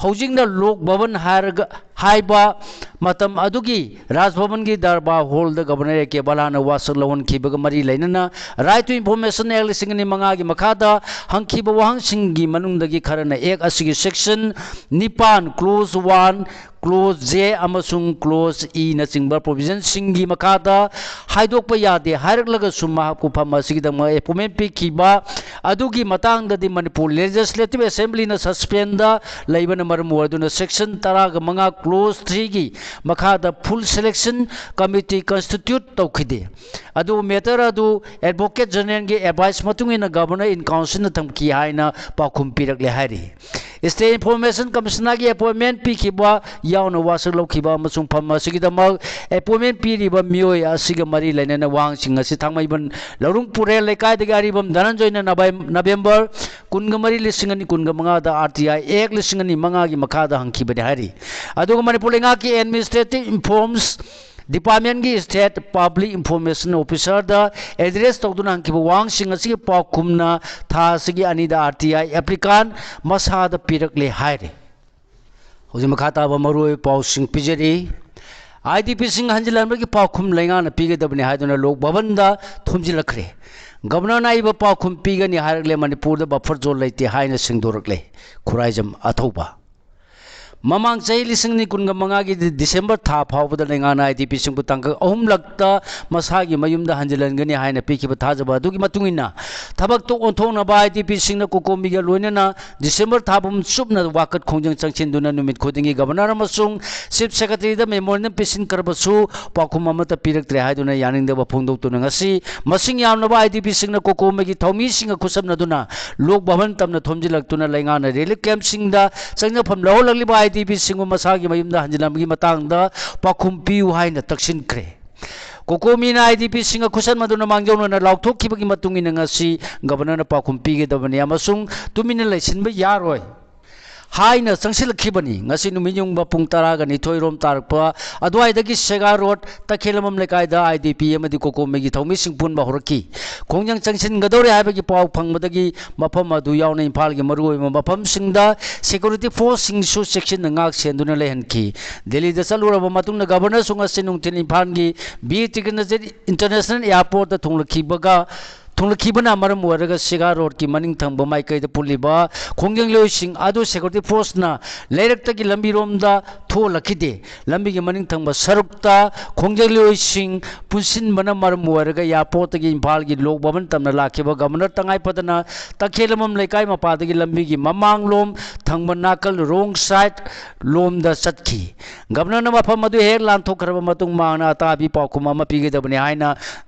ꯍꯧꯖꯤꯛꯅ ꯂꯣꯛ ꯚꯕꯟ ꯍꯥꯏꯔꯒ ꯍꯥꯏꯕ ꯃꯇꯝ ꯑꯗꯨꯒꯤ ꯔꯥꯖ ꯚꯕꯟꯒꯤ ꯗꯔꯕꯥꯔ ꯍꯣꯜꯗ ꯒꯕꯔꯅꯔ ꯑꯦ ꯀꯦ ꯕꯂꯥꯅ ꯋꯥꯁꯛ ꯂꯧꯍꯟꯈꯤꯕꯒ ꯃꯔꯤ ꯂꯩꯅꯅ Right to Information Act ꯂꯤꯁꯤꯡ ꯑꯅꯤ ꯃꯉꯥꯒꯤ ꯃꯈꯥꯗ ꯍꯪꯈꯤꯕ ꯋꯥꯍꯪꯁꯤꯡꯒꯤ ꯃꯅꯨꯡꯗꯒꯤ ꯈꯔꯅ Act ꯑꯁꯤꯒꯤ section ꯅꯤꯄꯥꯟ, clause one, clause J ꯑꯃꯁꯨꯡ clause E ꯅꯆꯤꯡꯕ provisionꯁꯤꯡꯒꯤ ꯃꯈꯥꯗ ꯍꯥꯏꯗꯣꯛꯄ ꯌꯥꯗꯦ ꯍꯥꯏꯔꯛꯂꯒꯁꯨ ꯃꯍꯥꯛꯄꯨ ꯐꯝ ꯑꯁꯤꯒꯤꯗꯃꯛ appointment ꯄꯤꯈꯤꯕ ꯑꯗꯨꯒꯤ ꯃꯇꯥꯡꯗꯗꯤ ꯃꯅꯤꯄꯨꯔ Legislative Assemblyꯅ suspendꯗ ꯂꯩꯕꯅ ꯃꯔꯝ ꯑꯣꯏꯗꯨꯅ section ꯇꯔꯥꯒ ꯃꯉꯥ, clause threeꯒꯤ ꯃꯈꯥꯗ full selection committee constitute ꯇꯧꯈꯤꯗꯦ꯫ ꯑꯗꯨꯕꯨ matter ꯑꯗꯨ Advocate Generalꯒꯤ advice ꯃꯇꯨꯡ ꯏꯟꯅ Governor in Councilꯅ ꯊꯝꯈꯤ ꯍꯥꯏꯅ ꯄꯥꯎꯈꯨꯝ ꯄꯤꯔꯛꯂꯦ ꯍꯥꯏꯔꯤ꯫ State Information Commissionerꯒꯤ appointment ꯄꯤꯈꯤꯕ ꯌꯥꯎꯅ ꯋꯥꯁꯛ ꯂꯧꯈꯤꯕ ꯑꯃꯁꯨꯡ ꯐꯝ ꯑꯁꯤꯒꯤꯗꯃꯛ appointment ꯄꯤꯔꯤꯕ ꯃꯤꯑꯣꯏ ꯑꯁꯤꯒ ꯃꯔꯤ ꯂꯩꯅꯅ ꯋꯥꯍꯪꯁꯤꯡ ꯑꯁꯤ ꯊꯥꯡꯃꯩꯕꯟ ꯂꯧꯔꯨꯡ ꯄꯨꯔꯦꯜ ꯂꯩꯀꯥꯏꯗꯒꯤ ꯑꯔꯤꯕꯝ ꯙꯅꯟꯖꯣꯏꯅ ꯅꯕꯦꯝ-, November ꯀꯨꯟꯒ ꯃꯔꯤ, ꯂꯤꯁꯤꯡ ꯑꯅꯤ ꯀꯨꯟꯒ ꯃꯉꯥꯗ R T I Act ꯂꯤꯁꯤꯡ ꯑꯅꯤ ꯃꯉꯥꯒꯤ ꯃꯈꯥꯗ ꯍꯪꯈꯤꯕꯅꯤ ꯍꯥꯏꯔꯤ꯫ ꯑꯗꯨꯒ ꯃꯅꯤꯄꯨꯔ ꯂꯩꯉꯥꯛꯀꯤ Administrative Informs Departmentꯀꯤ State Public Information Officerꯗ address ꯇꯧꯗꯨꯅ ꯍꯪꯈꯤꯕ ꯋꯥꯍꯪꯁꯤꯡ ꯑꯁꯤꯒꯤ ꯄꯥꯎꯈꯨꯝꯅ ꯊꯥ ꯑꯁꯤꯒꯤ ꯑꯅꯤꯗ R T I applicant ꯃꯁꯥꯗ ꯄꯤꯔꯛꯂꯦ ꯍꯥꯏꯔꯤ꯫ ꯍꯧꯖꯤꯛ ꯃꯈꯥ ꯇꯥꯕ ꯃꯔꯨꯑꯣꯏꯕ ꯄꯥꯎꯁꯤꯡ ꯄꯤꯖꯔꯤ꯫ IDPꯁꯤꯡ ꯍꯟꯖꯤꯜꯍꯟꯕꯒꯤ ꯄꯥꯎꯈꯨꯝ ꯂꯩꯉꯥꯛꯅ ꯄꯤꯒꯗꯕꯅꯤ ꯍꯥꯏꯗꯨꯅ ꯂꯣꯛ ꯚꯕꯟꯗ ꯊꯣꯝꯖꯤꯜꯂꯛꯈ꯭ꯔꯦ꯫ ꯒꯕꯔꯅꯔꯅ ꯑꯏꯕ ꯄꯥꯎꯈꯨꯝ ꯄꯤꯒꯅꯤ ꯍꯥꯏꯔꯛꯂꯦ, ꯃꯅꯤꯄꯨꯔꯗ buffer zone ꯂꯩꯇꯦ ꯍꯥꯏꯅ ꯁꯦꯡꯗꯣꯔꯛꯂꯦ꯫ ꯈꯨꯔꯥꯏꯖꯝ ꯑꯊꯧꯕ꯫ ꯃꯃꯥꯡ ꯆꯍꯤ ꯂꯤꯁꯤꯡ ꯑꯅꯤ ꯀꯨꯟꯒ ꯃꯉꯥꯒꯤ ꯗꯤ-, December ꯊꯥ ꯐꯥꯎꯕꯗ ꯂꯩꯉꯥꯛꯅ IDPꯁꯤꯡꯕꯨ ꯇꯥꯡꯀꯛ ꯑꯍꯨꯝꯂꯛꯇ ꯃꯁꯥꯒꯤ ꯃꯌꯨꯝꯗ ꯍꯟꯖꯤꯜꯍꯟꯒꯅꯤ ꯍꯥꯏꯅ ꯄꯤꯈꯤꯕ ꯊꯥꯖꯕ ꯑꯗꯨꯒꯤ ꯃꯇꯨꯡ ꯏꯟꯅ, ꯊꯕꯛꯇ ꯑꯣꯟꯊꯣꯛꯅꯕ IDPꯁꯤꯡꯅ ꯀꯣꯀꯣꯃꯤꯒ ꯂꯣꯏꯅꯅ December ꯊꯥ ꯄꯨꯝ ꯆꯨꯞꯅ ꯋꯥꯀꯠ ꯈꯣꯡꯖꯪ ꯆꯪꯁꯤꯟꯗꯨꯅ ꯅꯨꯃꯤꯠ ꯈꯨꯗꯤꯡꯒꯤ ꯒꯕꯔꯅꯔ ꯑꯃꯁꯨꯡ Chief Secretaryꯗ memorandum ꯄꯤꯁꯤꯟꯈ꯭ꯔꯕꯁꯨ ꯄꯥꯎꯈꯨꯝ ꯑꯃꯠꯇ ꯄꯤꯔꯛꯇ꯭ꯔꯦ ꯍꯥꯏꯗꯨꯅ ꯌꯥꯅꯤꯡꯗꯕ ꯐꯣꯡꯗꯣꯛꯇꯨꯅ ꯉꯁꯤ ꯃꯁꯤꯡ ꯌꯥꯝꯂꯕ IDPꯁꯤꯡꯅ ꯀꯣꯀꯣꯃꯤꯒꯤ ꯊꯧꯃꯤꯁꯤꯡꯒ ꯈꯨꯠꯁꯝꯅꯗꯨꯅ ꯂꯣꯛ ꯚꯕꯟ ꯇꯝꯅ ꯊꯣꯝꯖꯤꯜꯂꯛꯇꯨꯅ ꯂꯩꯉꯥꯛꯅ relief campꯁꯤꯡꯗ ꯆꯪꯖꯐꯝ ꯂꯧꯍꯜꯂꯛꯂꯤꯕ IDPꯁꯤꯡꯕꯨ ꯃꯁꯥꯒꯤ ꯃꯌꯨꯝꯗ ꯍꯟꯖꯤꯜꯂꯝꯕꯒꯤ ꯃꯇꯥꯡꯗ ꯄꯥꯎꯈꯨꯝ ꯄꯤꯌꯨ ꯍꯥꯏꯅ ꯇꯛꯁꯤꯟꯈ꯭ꯔꯦ꯫ ꯀꯣꯀꯣꯃꯤꯅ IDPꯁꯤꯡꯒ ꯈꯨꯠꯁꯝꯅꯗꯨꯅ ꯃꯥꯡꯖꯧꯅꯅ ꯂꯥꯎꯊꯣꯛꯈꯤꯕꯒꯤ ꯃꯇꯨꯡ ꯏꯟꯅ ꯉꯁꯤ ꯒꯕꯔꯅꯔꯅ ꯄꯥꯎꯈꯨꯝ ꯄꯤꯒꯗꯕꯅꯤ ꯑꯃꯁꯨꯡ ꯇꯨꯃꯤꯟꯅ ꯂꯩꯁꯤꯟꯕ ꯌꯥꯔꯣꯏ꯫ ꯍꯥꯏꯅ ꯆꯪꯁꯤꯜꯂꯛꯈꯤꯕꯅꯤ꯫ ꯉꯁꯤ ꯅꯨꯃꯤꯠ ꯌꯨꯡꯕ ꯄꯨꯡ ꯇꯔꯥꯒ ꯅꯤꯊꯣꯏ ꯔꯣꯝ ꯇꯥꯔꯛꯄ ꯑꯗꯨꯋꯥꯏꯗꯒꯤ ꯁꯦꯒꯥ ꯔꯣꯗ, ꯇꯈꯦꯜꯂꯝꯕꯝ ꯂꯩꯀꯥꯏꯗ ꯑꯥꯏ ꯗꯤ ꯄꯤ ꯑꯃꯗꯤ ꯀꯣꯀꯣꯃꯤꯒꯤ ꯊꯧꯃꯤꯁꯤꯡ ꯄꯨꯟꯕ ꯍꯧꯔꯛꯈꯤ꯫ ꯈꯣꯡꯖꯪ ꯆꯪꯁꯤꯟꯒꯗꯧꯔꯦ ꯍꯥꯏꯕꯒꯤ ꯄꯥꯎ ꯐꯪꯕꯗꯒꯤ ꯃꯐꯝ ꯑꯗꯨ ꯌꯥꯎꯅ ꯏꯝꯐꯥꯜꯒꯤ ꯃꯔꯨꯑꯣꯏꯕ ꯃꯐꯝꯁꯤꯡꯗ ꯁꯦꯀ꯭ꯌꯨꯔꯤꯇꯤ ꯐꯣꯔꯁꯁꯤꯡꯁꯨ ꯆꯦꯛꯁꯤꯟꯅ ꯉꯥꯛ ꯁꯦꯟꯗꯨꯅ ꯂꯩꯍꯟꯈꯤ꯫ ꯗꯦꯜꯂꯤꯗ ꯆꯠꯂꯨꯔꯕ ꯃꯇꯨꯡꯗ ꯒꯕꯔꯅꯔꯁꯨ ꯉꯁꯤ ꯅꯨꯡꯊꯤꯜ ꯏꯝꯐꯥꯜꯒꯤ ꯕꯤꯔ ꯇꯤꯀꯦꯟꯗ꯭ꯔꯖꯤꯠ ꯏꯟꯇꯔꯅꯦꯁꯅꯦꯜ ꯑꯦꯌꯥꯔꯄꯣꯔꯠꯇ ꯊꯨꯡꯂꯛꯈꯤꯕꯒ ꯊꯨꯡꯂꯛꯈꯤꯕꯅ ꯃꯔꯝ ꯑꯣꯏꯔꯒ ꯁꯤꯒꯥ ꯔꯣꯗꯀꯤ ꯃꯅꯤꯡ ꯊꯪꯕ ꯃꯥꯏꯀꯩꯗ ꯄꯨꯜꯂꯤꯕ ꯈꯣꯡꯖꯪꯂꯣꯏꯁꯤꯡ ꯑꯗꯨ ꯁꯦꯀ꯭ꯌꯨꯔꯤꯇꯤ ꯐꯣꯔꯁꯅ ꯂꯩꯔꯛꯇꯒꯤ ꯂꯝꯕꯤꯔꯣꯝꯗ ꯊꯣꯛꯍꯜꯂꯛꯈꯤꯗꯦ꯫ ꯂꯝꯕꯤꯒꯤ ꯃꯅꯤꯡ ꯊꯪꯕ ꯁꯔꯨꯛꯇ ꯈꯣꯡꯖꯪꯂꯣꯏꯁꯤꯡ ꯄꯨꯟꯁꯤꯟꯕꯅ ꯃꯔꯝ ꯑꯣꯏꯔꯒ ꯑꯦꯌꯥꯔꯄꯣꯔꯠꯇꯒꯤ ꯏꯝꯐꯥꯜꯒꯤ ꯂꯣꯛ ꯚꯕꯟ ꯇꯝꯅ ꯂꯥꯛꯈꯤꯕ ꯒꯕꯔꯅꯔ ꯇꯉꯥꯏ ꯐꯗꯅ ꯇꯈꯦꯜꯂꯝꯕꯝ ꯂꯩꯀꯥꯏ ꯃꯄꯥꯗꯒꯤ ꯂꯝꯕꯤꯒꯤ ꯃꯃꯥꯡꯂꯣꯝ ꯊꯪꯕ ꯅꯥꯀꯜ, ꯔꯣꯡ ꯁꯥꯏꯠ ꯂꯣꯝꯗ ꯆꯠꯈꯤ꯫ ꯒꯕꯔꯅꯔꯅ ꯃꯐꯝ ꯑꯗꯨ ꯍꯦꯛ ꯂꯥꯟꯊꯣꯛꯈ꯭ꯔꯕ ꯃꯇꯨꯡ ꯃꯍꯥꯛꯅ ꯑꯇꯥꯕꯤ ꯄꯥꯎꯈꯨꯝ ꯑꯃ ꯄꯤꯒꯗꯕꯅꯤ ꯍꯥꯏꯅ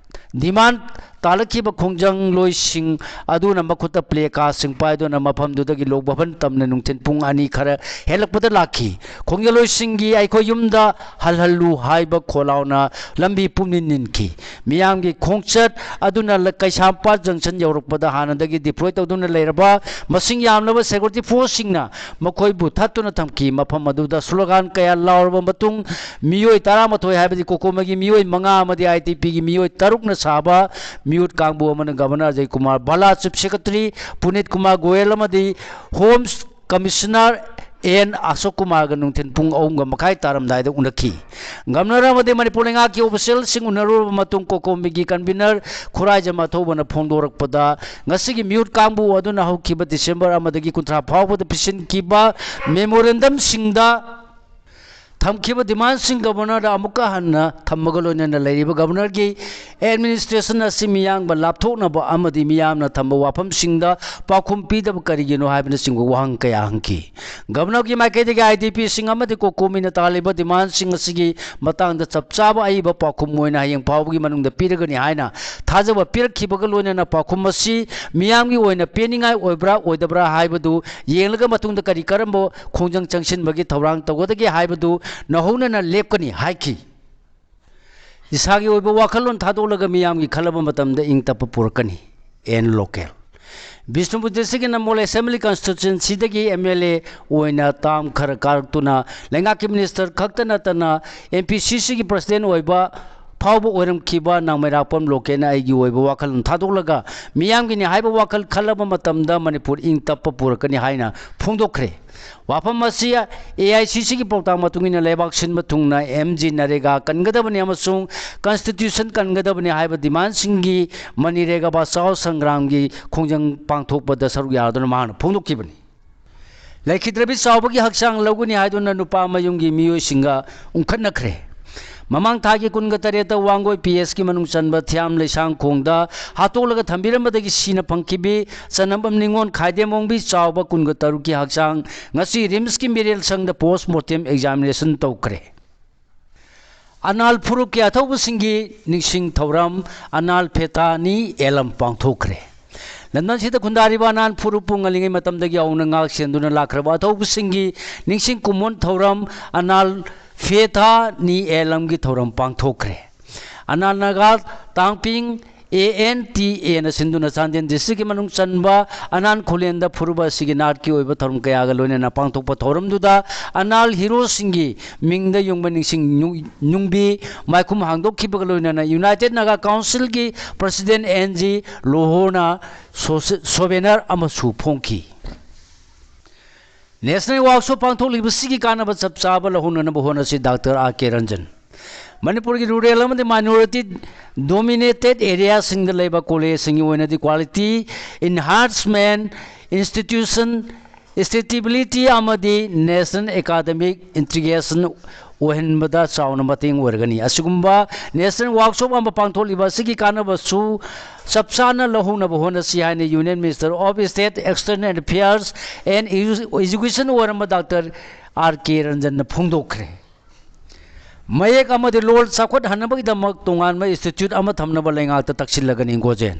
ꯗꯤꯃꯥꯟ ꯇꯥꯂꯛꯈꯤꯕ ꯈꯣꯡꯖꯪꯂꯣꯏꯁꯤꯡ ꯑꯗꯨꯅ ꯃꯈꯨꯠꯇ ꯄ꯭ꯂꯦ ꯀꯥꯔꯗꯁꯤꯡ ꯄꯥꯏꯗꯨꯅ ꯃꯐꯝꯗꯨꯗꯒꯤ ꯂꯣꯛ ꯚꯕꯟ ꯇꯝꯅ ꯅꯨꯡꯊꯤꯜ ꯄꯨꯡ ꯑꯅꯤ ꯈꯔ ꯍꯦꯜꯂꯛꯄꯗ ꯂꯥꯛꯈꯤ꯫ ꯈꯣꯡꯖꯪꯂꯣꯏꯁꯤꯡꯒꯤ "ꯑꯩꯈꯣꯏ ꯌꯨꯝꯗ ꯍꯜꯍꯜꯂꯨ" ꯍꯥꯏꯕ ꯈꯣꯜꯂꯥꯎꯅ ꯂꯝꯕꯤ ꯄꯨꯝꯅꯤꯟ ꯅꯤꯟꯈꯤ꯫ ꯃꯤꯌꯥꯝꯒꯤ ꯈꯣꯡꯆꯠ ꯑꯗꯨꯅ ꯂ-, ꯀꯩꯁꯥꯝꯄꯥꯠ ꯖꯪꯁꯟ ꯌꯧꯔꯛꯄꯗ ꯍꯥꯟꯅꯗꯒꯤ ꯗꯤꯄ꯭ꯂꯣꯏ ꯇꯧꯗꯨꯅ ꯂꯩꯔꯕ ꯃꯁꯤꯡ ꯌꯥꯝꯂꯕ ꯁꯦꯀ꯭ꯌꯨꯔꯤꯇꯤ ꯐꯣꯔꯁꯁꯤꯡꯅ ꯃꯈꯣꯏꯕꯨ ꯊꯠꯇꯨꯅ ꯊꯝꯈꯤ꯫ ꯃꯐꯝ ꯑꯗꯨꯗ ꯁ꯭ꯂꯣꯒꯥꯟ ꯀꯌꯥ ꯂꯥꯎꯔꯕ ꯃꯇꯨꯡ ꯃꯤꯑꯣꯏ ꯇꯔꯥꯃꯥꯊꯣꯏ, ꯍꯥꯏꯕꯗꯤ ꯀꯣꯀꯣꯃꯒꯤ ꯃꯤꯑꯣꯏ ꯃꯉꯥ ꯑꯃꯗꯤ ꯑꯥꯏ ꯗꯤ ꯄꯤꯒꯤ ꯃꯤꯑꯣꯏ ꯇꯔꯨꯛꯅ ꯁꯥꯕ ꯃꯤꯍꯨꯠ ꯀꯥꯡꯕꯨ ꯑꯃꯅ governor Ajay Kumar Bhalla, chief secretary Puneet Kumar Goel ꯑꯃꯗꯤ ꯍꯣꯝ ꯀꯃꯤꯁꯅꯔ ꯑꯦꯟ ꯑꯁꯣꯛ ꯀꯨꯃꯥꯔꯒ ꯅꯨꯡꯊꯤꯜ ꯄꯨꯡ ꯑꯍꯨꯝꯒ ꯃꯈꯥꯏ ꯇꯥꯔꯝꯗꯥꯏꯗ ꯎꯅꯈꯤ꯫ ꯒꯕꯔꯅꯔ ꯑꯃꯗꯤ ꯃꯅꯤꯄꯨꯔ ꯂꯩꯉꯥꯛꯀꯤ ꯑꯣꯐꯤꯁꯤꯌꯦꯜꯁꯤꯡ ꯎꯅꯔꯨꯔꯕ ꯃꯇꯨꯡ ꯀꯣꯀꯣꯃꯤꯒꯤ ꯀꯟꯚꯤꯅꯔ ꯈꯨꯔꯥꯏꯖꯝ ꯑꯊꯧꯕꯅ ꯐꯣꯡꯗꯣꯔꯛꯄꯗ, ꯉꯁꯤꯒꯤ ꯃꯤꯍꯨꯠ ꯀꯥꯡꯕꯨ ꯑꯗꯨꯅ ꯍꯧꯈꯤꯕ ꯗꯤꯁꯦꯝꯕꯔ ꯑꯃꯗꯒꯤ ꯀꯨꯟꯊ꯭ꯔꯥ ꯐꯥꯎꯕꯗ ꯄꯤꯁꯤꯟꯈꯤꯕ ꯃꯦꯃꯣꯔꯦꯟꯗꯝꯁꯤꯡꯗ ꯊꯝꯈꯤꯕ ꯗꯤꯃꯥꯟꯁꯤꯡ ꯒꯕꯔꯅꯔꯗ ꯑꯃꯨꯛꯀ ꯍꯟꯅ ꯊꯝꯕꯒ ꯂꯣꯏꯅꯅ ꯂꯩꯔꯤꯕ ꯒꯕꯔꯅꯔꯒꯤ ꯑꯦꯗꯃꯤꯅꯤꯁꯇ꯭ꯔꯦꯁꯟ ꯑꯁꯤ ꯃꯤꯌꯥꯝꯒ ꯂꯥꯞꯊꯣꯛꯅꯕ ꯑꯃꯗꯤ ꯃꯤꯌꯥꯝꯅ ꯊꯝꯕ ꯋꯥꯐꯝꯁꯤꯡꯗ ꯄꯥꯎꯈꯨꯝ ꯄꯤꯗꯕ ꯀꯔꯤꯒꯤꯅꯣ ꯍꯥꯏꯕꯅꯆꯤꯡꯕ ꯋꯥꯍꯪ ꯀꯌꯥ ꯍꯪꯈꯤ꯫ ꯒꯕꯔꯅꯔꯒꯤ ꯃꯥꯏꯀꯩꯗꯒꯤ ꯑꯥꯏ ꯗꯤ ꯄꯤꯁꯤꯡ ꯑꯃꯗꯤ ꯀꯣꯀꯣꯃꯤꯅ ꯇꯥꯜꯂꯤꯕ ꯗꯤꯃꯥꯟꯁꯤꯡ ꯑꯁꯤꯒꯤ ꯃꯇꯥꯡꯗ ꯆꯞ ꯆꯥꯕ ꯑꯏꯕ ꯄꯥꯎꯈꯨꯝ ꯑꯣꯏꯅ ꯍꯌꯦꯡ ꯐꯥꯎꯕꯒꯤ ꯃꯅꯨꯡꯗ ꯄꯤꯔꯒꯅꯤ ꯍꯥꯏꯅ ꯊꯥꯖꯕ ꯄꯤꯔꯛꯈꯤꯕꯒ ꯂꯣꯏꯅꯅ ꯄꯥꯎꯈꯨꯝ ꯑꯁꯤ ꯃꯤꯌꯥꯝꯒꯤ ꯑꯣꯏꯅ ꯄꯦꯟꯅꯤꯡꯉꯥꯏ ꯑꯣꯏꯕ꯭ꯔꯥ ꯑꯣꯏꯗꯕ꯭ꯔꯥ ꯍꯥꯏꯕꯗꯨ ꯌꯦꯡꯂꯒ ꯃꯇꯨꯡꯗ ꯀꯔꯤ ꯀꯔꯝꯕ ꯈꯣꯡꯖꯪ ꯆꯪꯁꯤꯟꯕꯒꯤ ꯊꯧꯔꯥꯡ ꯇꯧꯒꯗꯒꯦ ꯍꯥꯏꯕꯗꯨ ꯅꯧꯍꯧꯅꯅ ꯂꯦꯞꯀꯅꯤ ꯍꯥꯏꯈꯤ꯫ ꯏꯁꯥꯒꯤ ꯑꯣꯏꯕ ꯋꯥꯈꯜꯂꯣꯟ ꯊꯥꯗꯣꯛꯂꯒ ꯃꯤꯌꯥꯝꯒꯤ ꯈꯜꯂꯕ ꯃꯇꯝꯗ ꯏꯪ ꯇꯞꯄ ꯄꯨꯔꯛꯀꯅꯤ꯫ And local. ꯕꯤꯁꯅꯨꯄꯨꯔ ꯗꯤꯁꯇ꯭ꯔꯤꯛꯀꯤ ꯅꯝꯕꯣꯜ ꯑꯦꯁꯦꯝꯕ꯭ꯂꯤ ꯀꯟꯁꯇꯤꯇ꯭ꯌꯨꯟꯁꯤꯗꯒꯤ ꯑꯦꯝ ꯑꯦꯜ ꯑꯦ ꯑꯣꯏꯅ ꯇꯥꯝ ꯈꯔ ꯀꯥꯔꯛꯇꯨꯅ ꯂꯩꯉꯥꯛꯀꯤ ꯃꯤꯅꯤꯁꯇꯔ ꯈꯛꯇ ꯅꯠꯇꯅ ꯑꯦꯝ ꯄꯤ ꯁꯤ ꯁꯤꯒꯤ ꯄ꯭ꯔꯁꯤꯗꯦꯟ ꯑꯣꯏꯕ ꯐꯥꯎꯕ ꯑꯣꯏꯔꯝꯈꯤꯕ ꯅꯥꯎꯃꯩꯔꯥꯛꯄꯝ ꯂꯣꯀꯦꯟꯅ ꯑꯩꯒꯤ ꯑꯣꯏꯕ ꯋꯥꯈꯜꯂꯣꯟ ꯊꯥꯗꯣꯛꯂꯒ ꯃꯤꯌꯥꯝꯒꯤꯅꯤ ꯍꯥꯏꯕ ꯋꯥꯈꯜ ꯈꯜꯂꯕ ꯃꯇꯝꯗ ꯃꯅꯤꯄꯨꯔ ꯏꯪ ꯇꯞꯄ ꯄꯨꯔꯛꯀꯅꯤ ꯍꯥꯏꯅ ꯐꯣꯡꯗꯣꯛꯈ꯭ꯔꯦ꯫ ꯋꯥꯐꯝ ꯑꯁꯤ ꯑꯦ ꯑꯥꯏ ꯁꯤ ꯁꯤꯒꯤ ꯄꯥꯎꯇꯥꯛ ꯃꯇꯨꯡ ꯏꯟꯅ ꯂꯩꯕꯥꯛ ꯁꯤꯟꯕ ꯊꯨꯡꯅ ꯑꯦꯝ ꯖꯤ ꯅꯔꯦꯒꯥ ꯀꯟꯒꯗꯕꯅꯤ ꯑꯃꯁꯨꯡ ꯀꯟꯁꯇꯤꯇ꯭ꯌꯨꯁꯟ ꯀꯟꯒꯗꯕꯅꯤ ꯍꯥꯏꯕ ꯗꯤꯃꯥꯟꯁꯤꯡꯒꯤ ꯃꯅꯤꯔꯦꯒꯥ ꯕꯆꯥꯎ ꯁꯪꯒ꯭ꯔꯥꯝꯒꯤ ꯈꯣꯡꯖꯪ ꯄꯥꯡꯊꯣꯛꯄꯗ ꯁꯔꯨꯛ ꯌꯥꯗꯨꯅ ꯃꯍꯥꯛꯅ ꯐꯣꯡꯗꯣꯛꯈꯤꯕꯅꯤ꯫ ꯂꯩꯈꯤꯗ꯭ꯔꯕꯤ ꯆꯥꯎꯕꯒꯤ ꯍꯛꯆꯥꯡ ꯂꯧꯒꯅꯤ ꯍꯥꯏꯗꯨꯅ ꯅꯨꯄꯥ ꯃꯌꯨꯝꯒꯤ ꯃꯤꯑꯣꯏꯁꯤꯡꯒ ꯎꯪꯈꯠꯅꯈ꯭ꯔꯦ꯫ ꯃꯃꯥꯡ ꯊꯥꯒꯤ ꯀꯨꯟꯒ ꯇꯔꯦꯠꯇ ꯋꯥꯡꯒꯣꯏ ꯄꯤ ꯑꯦꯁꯀꯤ ꯃꯅꯨꯡ ꯆꯟꯕ ꯊꯤꯌꯥꯝ ꯂꯩꯁꯥꯡꯈꯣꯡꯗ ꯍꯥꯠꯇꯣꯛꯂꯒ ꯊꯝꯕꯤꯔꯝꯕꯗꯒꯤ ꯁꯤꯅ ꯐꯪꯈꯤꯕꯤ ꯆꯅꯝꯕꯝ ꯅꯤꯉꯣꯜ ꯈꯥꯏꯗꯦꯝꯕꯣꯡꯕꯤ ꯆꯥꯎꯕ ꯀꯨꯟꯒ ꯇꯔꯨꯛꯀꯤ ꯍꯛꯆꯥꯡ ꯉꯁꯤ ꯔꯤꯝꯁꯀꯤ ꯃꯤꯔꯦꯜ ꯁꯪꯗ ꯄꯣꯁ ꯃꯣꯔꯇꯦꯝ ꯑꯦꯛꯖꯥꯃꯤꯅꯦꯁꯟ ꯇꯧꯈ꯭ꯔꯦ꯫ ꯑꯅꯥꯜ ꯐꯨꯔꯨꯞꯀꯤ ꯑꯊꯧꯕꯁꯤꯡꯒꯤ ꯅꯤꯡꯁꯤꯡ ꯊꯧꯔꯝ ꯑꯅꯥꯜ ꯐꯦꯇꯥꯅꯤ ꯑꯦꯂꯝ ꯄꯥꯡꯊꯣꯛꯈ꯭ꯔꯦ꯫ ꯂꯟꯗꯟꯁꯤꯗ ꯈꯨꯟꯗꯥꯔꯤꯕ ꯑꯅꯥꯜ ꯐꯨꯔꯨꯞꯄꯨ ꯉꯜꯂꯤꯉꯩ ꯃꯇꯝꯗꯒꯤ ꯍꯧꯅ ꯉꯥꯛ ꯁꯦꯟꯗꯨꯅ ꯂꯥꯛꯈ꯭ꯔꯕ ꯑꯊꯧꯕꯁꯤꯡꯒꯤ ꯅꯤꯡꯁꯤꯡ ꯀꯨꯝꯑꯣꯟ ꯊꯧꯔꯝ ꯑꯅꯥꯜ ꯐꯦꯇꯥꯅꯤ ꯑꯦꯂꯝꯒꯤ ꯊꯧꯔꯝ ꯄꯥꯡꯊꯣꯛꯈ꯭ꯔꯦ꯫ Anal Naga Tangping A N T ꯑꯦꯅ ꯁꯤꯟꯗꯨꯅ ꯆꯥꯟꯗꯦꯜ ꯗꯤꯁꯇ꯭ꯔꯤꯛꯀꯤ ꯃꯅꯨꯡ ꯆꯟꯕ ꯑꯅꯥꯜ ꯈꯨꯂꯦꯟꯗ ꯐꯨꯔꯨꯞ ꯑꯁꯤꯒꯤ ꯅꯥꯠꯀꯤ ꯑꯣꯏꯕ ꯊꯧꯔꯝ ꯀꯌꯥꯒ ꯂꯣꯏꯅꯅ ꯄꯥꯡꯊꯣꯛꯄ ꯊꯧꯔꯝꯗꯨꯗ ꯑꯅꯥꯜ ꯍꯤꯔꯣꯁꯤꯡꯒꯤ ꯃꯤꯡꯗ ꯌꯨꯡꯕ ꯅꯤꯡꯁꯤꯡ ꯅꯨꯡ-, ꯅꯨꯡꯕꯤ ꯃꯥꯏꯈꯨꯝ ꯍꯥꯡꯗꯣꯛꯈꯤꯕꯒ ꯂꯣꯏꯅꯅ ꯌꯨꯅꯥꯏꯇꯦꯠ ꯅꯥꯒꯥ ꯀꯥꯎꯟꯁꯤꯜꯒꯤ ꯄ꯭ꯔꯁꯤꯗꯦꯟ ꯑꯦꯟ ꯖꯤ ꯂꯣꯍꯣꯔꯅ ꯁꯣꯁꯦ-, ꯁꯣꯚꯦꯅꯔ ꯑꯃꯁꯨ ꯐꯣꯡꯈꯤ꯫ ꯅꯦꯁꯅꯦꯜ ꯋꯥꯛꯁꯣꯞ ꯄꯥꯡꯊꯣꯛꯂꯤꯕꯁꯤꯒꯤ ꯀꯥꯟꯅꯕ ꯆꯞ ꯆꯥꯕ ꯂꯧꯍꯧꯅꯅꯕ ꯍꯣꯠꯅꯁꯤ, ꯗꯥꯛꯇꯔ ꯑꯥꯔ ꯀꯦ ꯔꯟꯖꯟ꯫ ꯃꯅꯤꯄꯨꯔꯒꯤ ꯔꯨꯔꯦꯜ ꯑꯃꯗꯤ ꯃꯥꯏꯅꯣꯔꯤꯇꯤ ꯗꯣꯃꯤꯅꯦꯇꯦꯠ ꯑꯦꯔꯤꯌꯥꯁꯤꯡꯗ ꯂꯩꯕ ꯀꯣꯂꯦꯖꯁꯤꯡꯒꯤ ꯑꯣꯏꯅꯗꯤ ꯀ꯭ꯋꯥꯂꯤꯇꯤ ꯏꯟꯍꯥꯟꯁꯃꯦꯟ, ꯏꯟꯁꯇꯤꯇ꯭ꯌꯨꯁꯟ ꯁ꯭ꯇꯦꯕꯤꯂꯤꯇꯤ ꯑꯃꯗꯤ ꯅꯦꯁꯅꯦꯜ ꯑꯦꯀꯥꯗꯃꯤꯛ ꯏꯟꯇꯤꯒ꯭ꯔꯦꯁꯟ ꯑꯣꯏꯍꯟꯕꯗ ꯆꯥꯎꯅ ꯃꯇꯦꯡ ꯑꯣꯏꯔꯒꯅꯤ꯫ ꯑꯁꯤꯒꯨꯝꯕ ꯅꯦꯁꯅꯦꯜ ꯋꯥꯛꯁꯣꯞ ꯑꯃ ꯄꯥꯡꯊꯣꯛꯂꯤꯕ ꯑꯁꯤꯒꯤ ꯀꯥꯟꯅꯕꯁꯨ ꯆꯞ ꯆꯥꯅ ꯂꯧꯍꯧꯅꯕ ꯍꯣꯠꯅꯁꯤ ꯍꯥꯏꯅ Union Minister of State External Affairs and Edu-, Education ꯑꯣꯏꯔꯝꯕ ꯗꯥꯛꯇꯔ ꯑꯥꯔ ꯀꯦ ꯔꯟꯖꯟꯅ ꯐꯣꯡꯗꯣꯛꯈ꯭ꯔꯦ꯫ ꯃꯌꯦꯛ ꯑꯃꯗꯤ ꯂꯣꯜ ꯆꯥꯎꯈꯠꯍꯟꯅꯕꯒꯤꯗꯃꯛ ꯇꯣꯉꯥꯟꯕ ꯏꯟꯁꯇꯤꯇ꯭ꯌꯨꯠ ꯑꯃ ꯊꯝꯅꯕ ꯂꯩꯉꯥꯛꯇ ꯇꯛꯁꯤꯜꯂꯒꯅꯤ, ꯒꯣꯖꯦꯟ꯫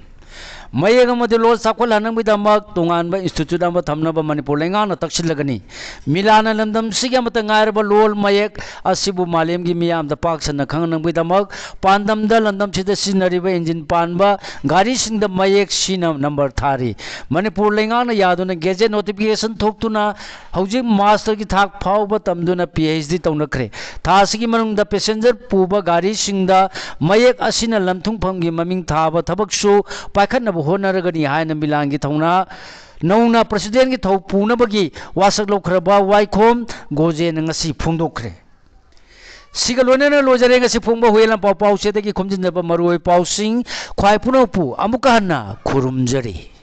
ꯃꯌꯦꯛ ꯑꯃꯗꯤ ꯂꯣꯜ ꯆꯥꯎꯈꯠꯍꯟꯅꯕꯒꯤꯗꯃꯛ ꯇꯣꯉꯥꯟꯕ institute ꯑꯃ ꯊꯝꯅꯕ ꯃꯅꯤꯄꯨꯔ ꯂꯩꯉꯥꯛꯅ ꯇꯛꯁꯤꯜꯂꯒꯅꯤ꯫ ꯃꯤꯂꯥꯟꯅ ꯂꯝꯗꯝꯁꯤꯒꯤ ꯑꯃꯠꯇ ꯉꯥꯏꯔꯕ ꯂꯣꯜ ꯃꯌꯦꯛ ꯑꯁꯤꯕꯨ ꯃꯥꯂꯦꯝꯒꯤ ꯃꯤꯌꯥꯝꯗ ꯄꯥꯛ ꯁꯟꯅ ꯈꯪꯍꯟꯅꯕꯒꯤꯗꯃꯛ ꯄꯥꯟꯗꯝꯗ ꯂꯝꯗꯝꯁꯤꯗ ꯁꯤꯖꯤꯟꯅꯔꯤꯕ engine ꯄꯥꯟꯕ ꯒꯥꯔꯤꯁꯤꯡꯗ ꯃꯌꯦꯛ ꯁꯤꯅ number ꯊꯥꯔꯤ꯫ ꯃꯅꯤꯄꯨꯔ ꯂꯩꯉꯥꯛꯅ ꯌꯥꯗꯨꯅ gazette notification ꯊꯣꯛꯇꯨꯅ ꯍꯧꯖꯤꯛ masterꯒꯤ ꯊꯥꯛ ꯐꯥꯎꯕ ꯇꯝꯗꯨꯅ PhD ꯇꯧꯅꯈ꯭ꯔꯦ꯫ ꯊꯥ ꯑꯁꯤꯒꯤ ꯃꯅꯨꯡꯗ passenger ꯄꯨꯕ ꯒꯥꯔꯤꯁꯤꯡꯗ ꯃꯌꯦꯛ ꯑꯁꯤꯅ ꯂꯝꯊꯨꯡꯐꯝꯒꯤ ꯃꯃꯤꯡ ꯊꯥꯕ ꯊꯕꯛꯁꯨ ꯄꯥꯏꯈꯠꯅꯕ ꯍꯣꯠꯅꯔꯒꯅꯤ ꯍꯥꯏꯅ ꯃꯤꯂꯥꯟꯒꯤ ꯊꯧꯅꯥ ꯅꯧꯅ presidentꯀꯤ ꯊꯧ ꯄꯨꯅꯕꯒꯤ ꯋꯥꯁꯛ ꯂꯧꯈ꯭ꯔꯕ ꯋꯥꯏꯈꯣꯝ ꯒꯣꯖꯦꯅ ꯉꯁꯤ ꯐꯣꯡꯗꯣꯛꯈ꯭ꯔꯦ꯫ ꯁꯤꯒ ꯂꯣꯏꯅꯅ ꯂꯣꯏꯖꯔꯦ ꯉꯁꯤ ꯐꯣꯡꯕ ꯍꯨꯏꯌꯦꯟ ꯂꯥꯟꯄꯥꯎ ꯄꯥꯎꯆꯦꯗꯒꯤ ꯈꯣꯝꯖꯤꯟꯖꯕ ꯃꯔꯨꯑꯣꯏ ꯄꯥꯎꯁꯤꯡ꯫ ꯈ꯭ꯋꯥꯏ ꯄꯨꯝꯅꯃꯛꯄꯨ ꯑꯃꯨꯛꯀ ꯍꯟꯅ ꯈꯨꯔꯨꯝꯖꯔꯤ꯫